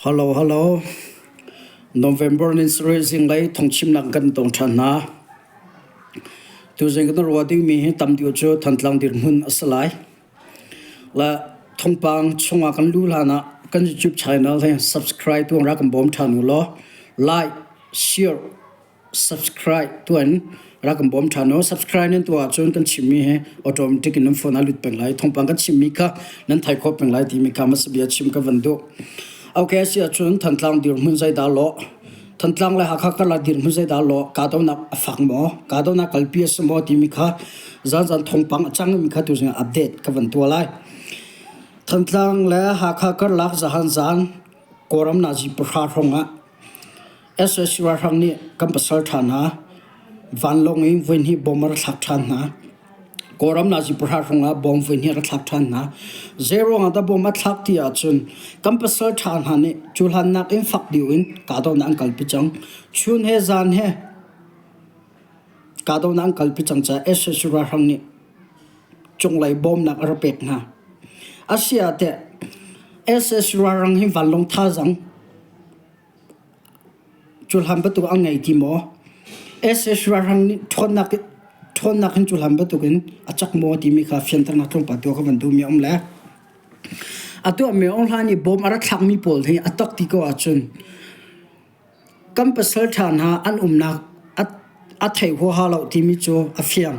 Hello, hello. November ni sarih zinglei thawngchimnak kan tong ṭhan hna. Tuzing kan ruah dingmi hi tam deuh cu Thantlang dirhmun a si lai. La thawngpang chungah kan luh hlan ah kan YouTube channel hi subscribe tuang ra kan bawm ṭhan u law like, share, subscribe tuan rak kan bawm ṭhan u. Subscribe nan tuah ahcun kan chimmi hi automatic in nan phone ah lut peng lai. Thawngpang kan chimmi kha nan thei khawh peng lai timi kha hmasa bia chim ka van duh. Okay, si ahcun Thantlang dirhmun zeidah lawh? Thantlang le Hakha karlak dirhmun zeidah lawh? Kahdohnak a fak maw? Kahdohnak kalpi a si maw timi kha zanzan thawngpang a cangmi kha tuzing ah update ka van tuah lai. Thantlang le Hakha karlak zahan zan Kawlram nazi pahra hrawng ah Sac ralhrang nih kan pasal ṭha hna vanlawng in voihnih bom a ra thlak ṭhan hna. Kawlram nazi pahra hrawng ah bom voihnih a ra thlak ṭhan hna. Zeiruang ah dah bom a thlak ti ahcun kan pasal ṭha hna nih cu hlannak in fak deuh in kahdohnak an kalpi cang. Chun he zan he kahdohnak an kalpi cang caah sac ralhrang nih cunglei bawmnak a ra pek hna. Asiah teh sac ralhrang hi vanlawng thazaang Cuhlan bantuk an ngei ti maw? SS ralhrang nih ṭhawnnak ṭhawnnak in cuhlan bantukin a cak maw timi kha fianternak tlawmpal tuah ka van duhmi a um le a tuahmi Aung Hlaing nih bom a rak thlakmi pawl hi a tak ti ko ahcun kan pasal ṭha hna an umnak a thei huaha lo timi cu a fiang.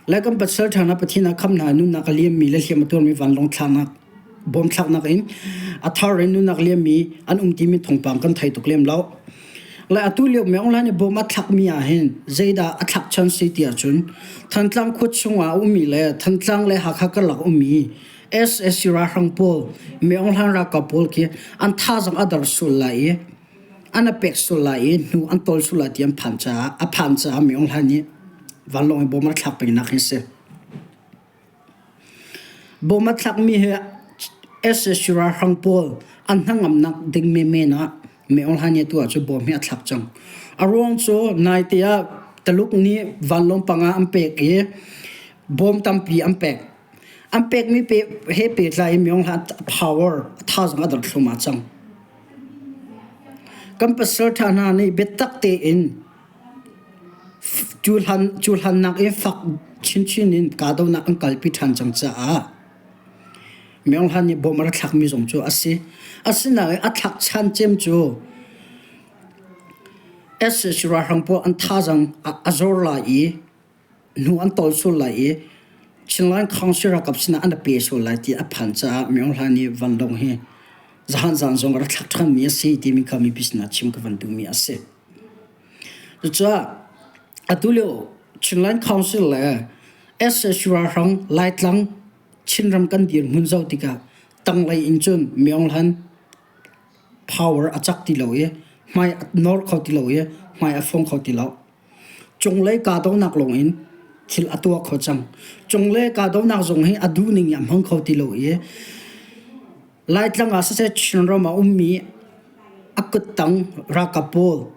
Le kan pasal ṭha hna Pathian ah kham hna nunnak a liammi le hliam a tuarmi vanlawng thlaknak bom thlaknak in a thar in nunnak liammi an um timi thawngpang kan thei tuk lem lo. Le atu lio Myo Hla nih bom a thlakmi ah hin zeidah a thlak chan si ti ahcun Thantlang khua chungah a ummi le Thantlang le Hakha karlak ummi SAC ralhrang pawl Myo Hla ralkap pawl khi an thazaang a dar sul lai i an a pek sul lai i hnu an tawl sul lai ti an phan caah a phan caah Myo Hla nih vanlawng in bom a thlak pengnak hi a si. Bom a thlakmi hi sac ralhrang pawl an hnangamnak ding menmen ah Maung Hlaing nih atu ahcun bom hi a thlak cang. A ruang cu naite ah Taluk nih vanlawng panga an pek i bom tampi an pek. An pekmi he pehtlai in Maung Hlaing power a thazaang a dor thluahmah cang. Kan pasal ṭha hna nih biatak tein Cu hlannak i fak chinchin in kahdohnak an kalpi ṭhan cang caah Maung Hlan nih bom a rak thlakmi zong cu a si. Asinain a thlak chan cem cu sac ralhrang pawl an thazaang a zor lai i hnu an tawl sual lai i Chinland Council ralkap sinah an pe sual lai ti a phan caah Maung Hlan nih vanlawng hi zahan zan zong a rak thlak ṭhanmi a si timi kha mipi sinah chim ka van duhmi a si. Cucaah atulio Chinland Council le sac ralhrang Laitlang Chinram kan dirhmun zoh tikah tanglei in cun Maung Hlan power a cak ti lo i hmai a nor kho ti lo i hmai a fong kho ti lo. Cunglei kahdohnak lawng in thil a tuah kho cang. Cunglei kahdohnak zong hi a duhning in a hmang kho ti lo i Laitlang ah siseh Chinram ah ummi a kuttang ralkap pawl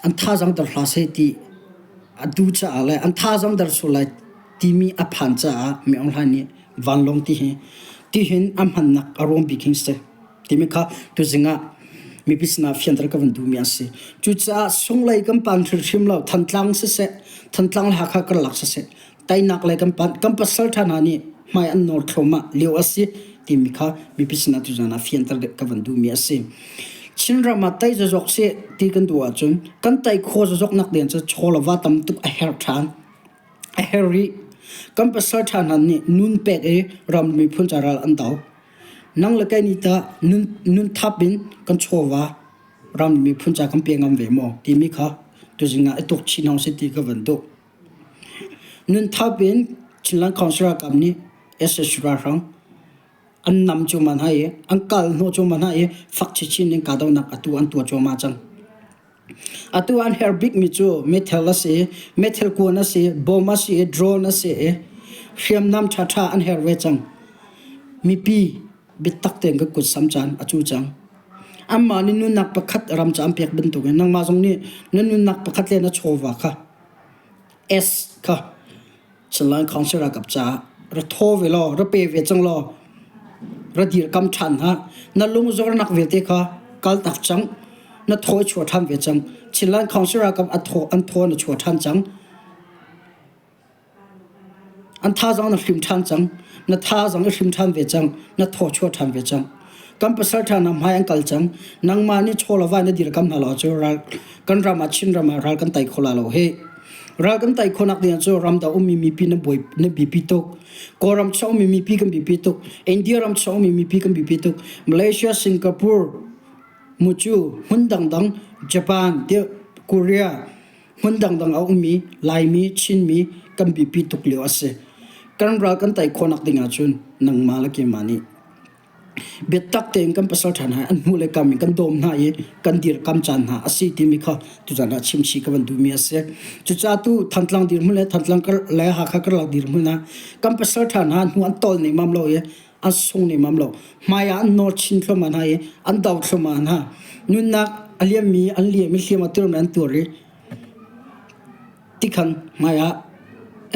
an thazaang der hlah seh ti a duh caah le an thazaang der sual lai timi a phan caah Min Aung Hlaing nih vanlawng ti hi tihin a hmannak a ruang bik hi si timi kha tuzing ah mipi sinah fianter ka van duhmi a si. Cucaah sunglei kan pan hrimhrim lo Thantlang siseh Thantlang le Hakha karlak siseh teinak le kan pan kan pasal ṭha hna nih hmai an nawr thluahmah lio a si timi kha mipi sinah tuzan ah fianter ka van duhmi a si. Chinram ah tei zazok si ti kan duh ahcun kan tei khaw zazok nak ding cu chaw le va tam tuk a herh ṭhan. A herh rih. Kan pasal ṭha hna nih nun pek i ram miphun ca ral an do. Nang le kei nih tah nun nun thap in kan chawva ram miphun ca kan pe ngam ve maw timi kha tuzing ah i tuk chin hong si ti ka van duh. Nunthap in Chinland Council ralkap nih sac ralhrang an nam cuahmah hna i an kal hnawh cuahmah hna i fak chinchin in kahdohnak atu an tuah cuahmah cang. Atu an herh bikmi cu meithal a si, meithal kuan a si, bom a si i drone a si i hriamnam ṭhaṭha an herh ve cang. Mipi biatak tein ka kut sam caan a cu cang. Anmah nih nunnak pakhat ram ca an pek bantukin nangmah zong nih na nunnak pakhat le na chawva kha S kha Chinland Council ralkap caah ra thaw ve law ra pe ve cang law ra dirkam ṭhan hna. Na lungzornak vialte kha. kaltak cang. Na thaw i chuah ṭhan ve cang. Chinland Council ralkap a thaw an thaw na chuah ṭhan cang. An thazaang na hrim ṭhan cang. Na thazaang i hrim ṭhan ve cang. Na thaw chuah ṭhan ve cang. Kan pasal ṭha hna hmai an kal cang. Nangmah nih chaw le vai na dirkam hna lo cu ral kan ram ah Chin ram ah ral kan tai kho la lo hi. Ral kan tai khawhnak ding cu ram dang ummi mipi na buai na bipi tuk. Kawlram chung ummi mipi kan bipi tuk. India ram chung ummi mipi kan bipi tuk. Malaysia, Singapore, Mucu, hmun dangdang, Japan, Korea, hmun dangdang a ummi Laimi, Chinmi kan bipi tuk lio a si. Kan ral kan tei khawhnak ding ahcun nangmah le keimah nih biatak tein kan pasal ṭha hna an hmuh le kam in kan dawm hna i kan dirkam caan hna a si timi kha tuzan ah chimchih ka van duhmi a si. Cucaah tu Thantlang dirhmun le Thantlang le Hakha karlak dirhmun ah kan pasal ṭha hna hnu an tawl nehmam lo i an sung nehmam lo. Hmai ah an nawr chin thluahmah hna i an do thluahmah hna. Nunnak a liammi an liam i hliam a tuarmi an tuar i tikhan hmai ah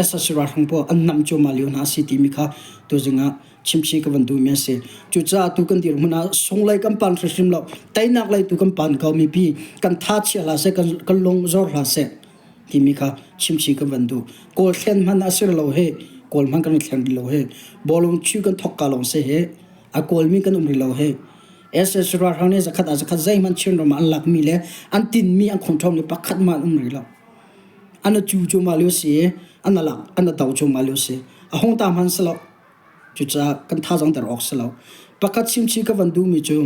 sac ralhrang pawl an nam cuahmah lio hna a si timi kha tuzing ah chimchih ka van duhmi a si. Cucaah tu kan dirhmun ah sunglei kan pan hrimhrim lo. Teinak lei tu kan pan ko mipi kan tha chia hlah seh kan, kan lung zor hlah seh timi kha chimchih ka van duh. Kawl thlen hman a si lo he kawl hman kan i thlen rih lo he bawlung chu kan thok ka lawng si he a kawlmi kan um rih lo he SS ralhrang nih zakhat ah zakhat zeihmanh Chin ram ah an lakmi le an tinmi an khongṭhawng nih pakhat hmanh an um rih lo. An a cu cuahmah lio si i an a lak an a do cuahmah lio si. A hung ta hmanh si lo. Cucaah kan thazaang der awk si lo. Pakhat chimchih ka van duhmi cu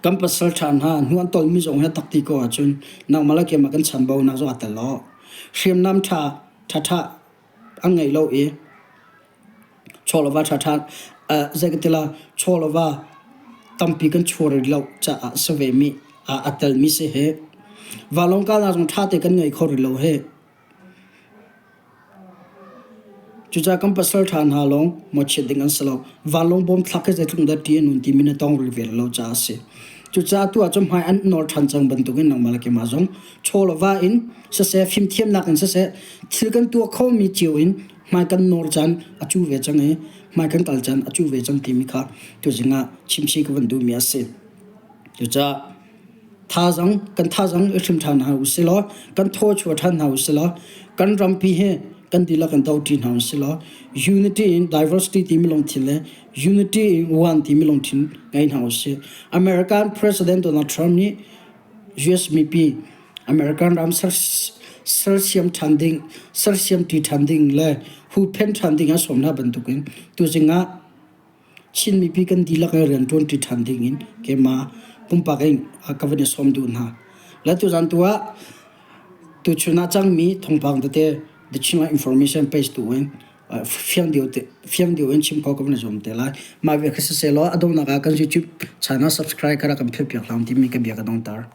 kan pasal ṭha hna hnu an tolmi zong hi a tak ti ko ahcun nangmah le keimah kan chambaunak zong aa tel lo. Hriamnam ṭha ṭhaṭha an ngei lo i chawleva ṭhaṭha zei ka ti la chawleva tampi kan chur rih lo caah si ve mi aa telmi si hi. Vanlawng kalnak zong ṭha te kan ngei kho rih lo hi. Cucaah kan pasal ṭha hna lawng mawhchiat ding an si lo. Vanlawng bawm thlak hi zeitluk dah ṭih a nun timi na tong rih ve lo caah a si. Cucaah tu ah cun hmai an nawr ṭhan cang bantukin nangmah le keimah zong chaw le va in siseh fimthiamnak in siseh thil kan tuah khomi cio in hmai kan nawr caan a cu ve cang i hmai kan kal caan a cu ve cang timi kha tuzing ah chimchih ka van duhmi a si. Cucaah Thazang kan thazang i hrim ṭhan hna usih law kan thaw chuah ṭhan hna usih law kan rampi hi kan dihlak in doṭi hna usih law unity in diversity timi lungthin le unity in one timi lungthin ngei hna usih. American President Donald Trump nih US mipi American ram sersiam ṭhan ding sersiam ṭi ṭhan ding le huhphenh ṭhan ding a sawm hna bantukin tuzing ah Chin mipi kan dihlak in rianṭuan ṭi ṭhan ding in keimah pumpak in ka van i sawm duh hna. Le tuzan tu ah tuchun ah cangmi thawngpang tete The Chinland Information page tu in fiang deuh fiang deuh in chim kho ka van i zuam te lai. Mah ve kha siseh law a donghnak ah kan YouTube channel subscribe kha rak kan philh piak hlah timi ka bia ka dongter.